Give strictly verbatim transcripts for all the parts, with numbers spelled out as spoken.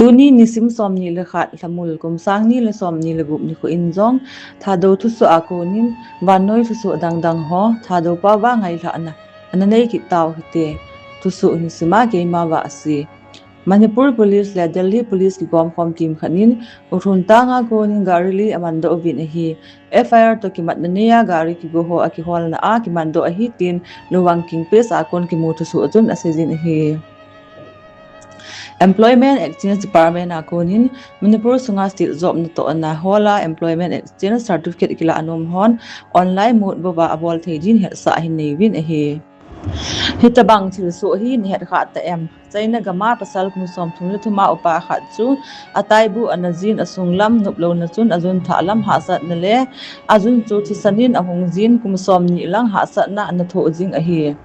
Tuni nisim somni le khat Lhamul kum sang ni le somni le gup nikho in jong Thadou thusoh a konin vannoi thusoh dangdang ho Thadou pao va ngailhahna ana nei kit tau hite. Thusoh hin sima keima Vahsi. Manipur Police le Delhi Police kigomkhom kimkhat in Ukhrul tanga konin gari li amandoh uvin ahi. F I R toh kimatna neiya gari kigo ho akiholna a kimandoh ahi tin Luvang King Pes a kon kimu thusoh chun aseijin ahi. Employment Exchange Department a konin Manipur sunga state job natohna hola Employment Exchange Certificate kilah nom hon online mode bouva abol thei din hetsah ahin neiuvin ahi. Hitabang thilsoh hi nahet khah ta em? China gama pasal kum somthum le thuma upa khat chu ataibu ana jin asunglam noplouna chun ajun thah lam hahsatna le ajun chu thisan in ahung jin kum somni lang hahsatna ana thoh jing ahi.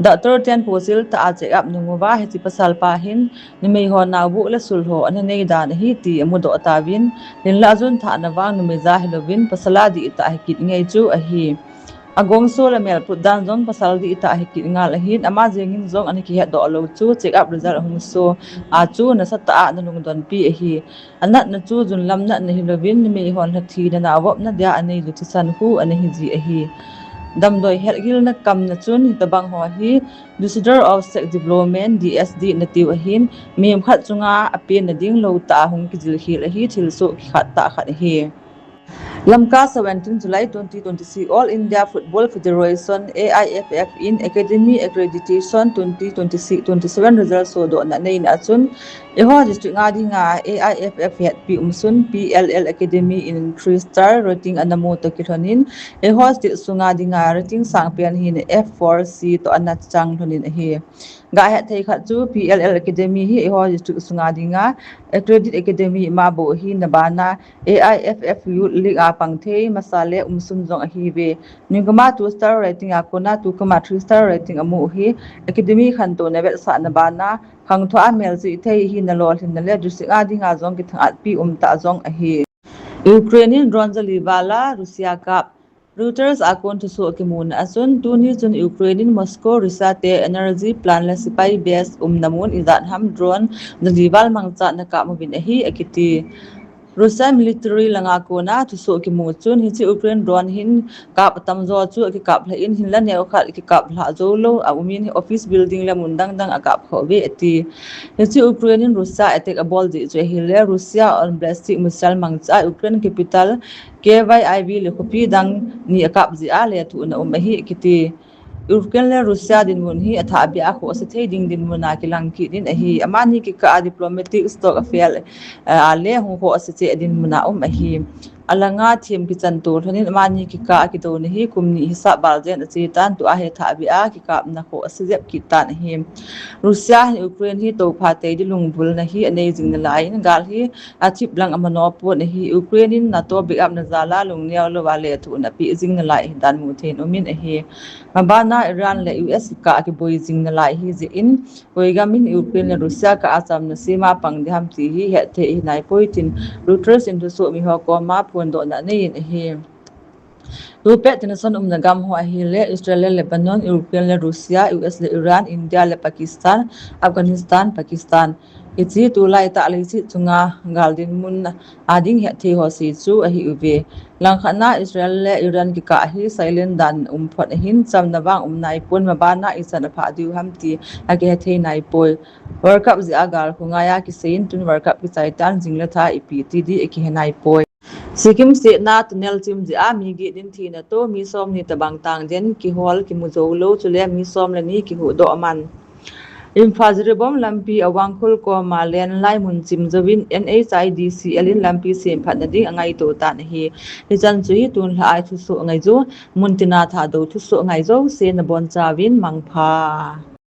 Doctor ten posil tah a check up nunguva hiche pasalpa hin numei ho naobu le sul ho ana nei dan ahi ti amudoh tauvin, hinla ajun thahna vang numei ja hilouvin pasal a dihtah hikit ngei chu ahi. Agongso le melput dan jong pasal dihtah hikit ngal ahin, ama jengin jong ana kihetdoh lou chu check up result ahung so a chu nasatah a ana lungdonpi ahi. Anatna chu junlam natna hilouvin numei hon lhathi le naovopna dia anei chu thisan khu ana hiji ahi. Damdoi hetgilna kamna chun hitabang ho hi Disorder of Sex Development, D S D natiu ahin, mihem khat chunga apenna ding lou tah a hung kijil khel ahi, thilsoh kikhat tah khat ahi. Lamka, seventeen July twenty twenty-six, All India Football Federation, A I F F in Academy Accreditation twenty twenty-six twenty-seven result sodohna aneina a chun, eiho district a dinga A I F F hetpi umsun P L L Academy in three star rating ana mu toh kilhonin, eiho state sunga dinga rating sangpen hina F four C toh ana chang lhonin ahi. Gahet thei khat chu P L L Academy hi eiho district sunga dinga accredited academy ima bou ahina bana A I F F Youth League a pang thei masa le umsun jong ahiuve. Ningkuma two star rating a kona tukuma three star rating amu hi academy khantouna vetsahna bana khangthah a melchih thei hina lolhinna le district a dinga jong kithangatpi umtah jong ahi. Ukraine in drone jali vala Russia kap. Reuters a kon thusoh kimuna a chun, tuni chun Ukraine in Moscow, Russia te energy plant le sepai base umna mun ijat ham drone jali val mangcha ana kap uvin ahi akiti. Russia military langa kona thusoh kimu chun, hiche Ukraine drone hin kap atamjo chu akikap lhah in, hinla neokhat akikap lhah joulou aumin, office building le mun dangdang akap khah uve ati. Hiche Ukraine in Russia attack abol jeh chu ahile, Russia on ballistic missile mangcha Ukraine capital Kyiv le khopi dang ni akap jeh a lethuhna um ahi akiti. Ukraine le Russia dinmun hi athahbeh a khohse thei ding dinmun a kilang kit in ahi. Amani kikah a diplomatic stock a fail a le hung khohse cheh dinmun a um ahi. Alanga them kichan to lhonin amani kikah a kidouna hi kum ni hisap val jen ache tan, tua hi athahbeh a kikapna khohse jep kit tan ahi. Russia hin Ukraine hi topha tei di lungbulna hi anei jing nalaiyin gal hi athip lang amano pon ahi. Ukraine in NATO backup na jal a lungneo louva lethuhna pe jing nalai hi dan muthei in umin ahi. Mabana Iran le U S kikah a kiboi jing nalai hijeh in, koigam in Ukraine le Russia kah a chamna sema pang diham ti hi hetthei hinaipoi tin Reuters in thusoh miho koma phondohna aneiyin ahi. Tupet tension umna gam ho ahile Israel le Lebanon, Ukraine le Russia, U S le Iran, India le Pakistan, Afghanistan, Pakistan. Hiche tulaitah leiset chunga gal dinmun a ding hetthei ho se chu ahiuve. Langkhat na Israel le Iran kikah hi silent dan um phot ahin, chamna vang umnaipon, mabana ichan aphah diu ham ti akihethei naipoi. World Cup jeh a gal khu ngai a kiseiyin tun World Cup kichai tan jingle tha ipi ti di akihenaipoi. Sikkim state na tunnel chim jeh a mi get din thina toh mi somni tabang tang den kihol kimu joulou chule mi som le ni kihuhdoh aman. Imphal Jiribam lampi a Wangkhul koma landslide mun chim jouvin N H I D C L in lampi semphatna ding angaito tan ahi. Hichan chu hi tunlhah a thusoh ngaiju, muntina Thadou thusoh ngai jouse nabonchauvin mangpha.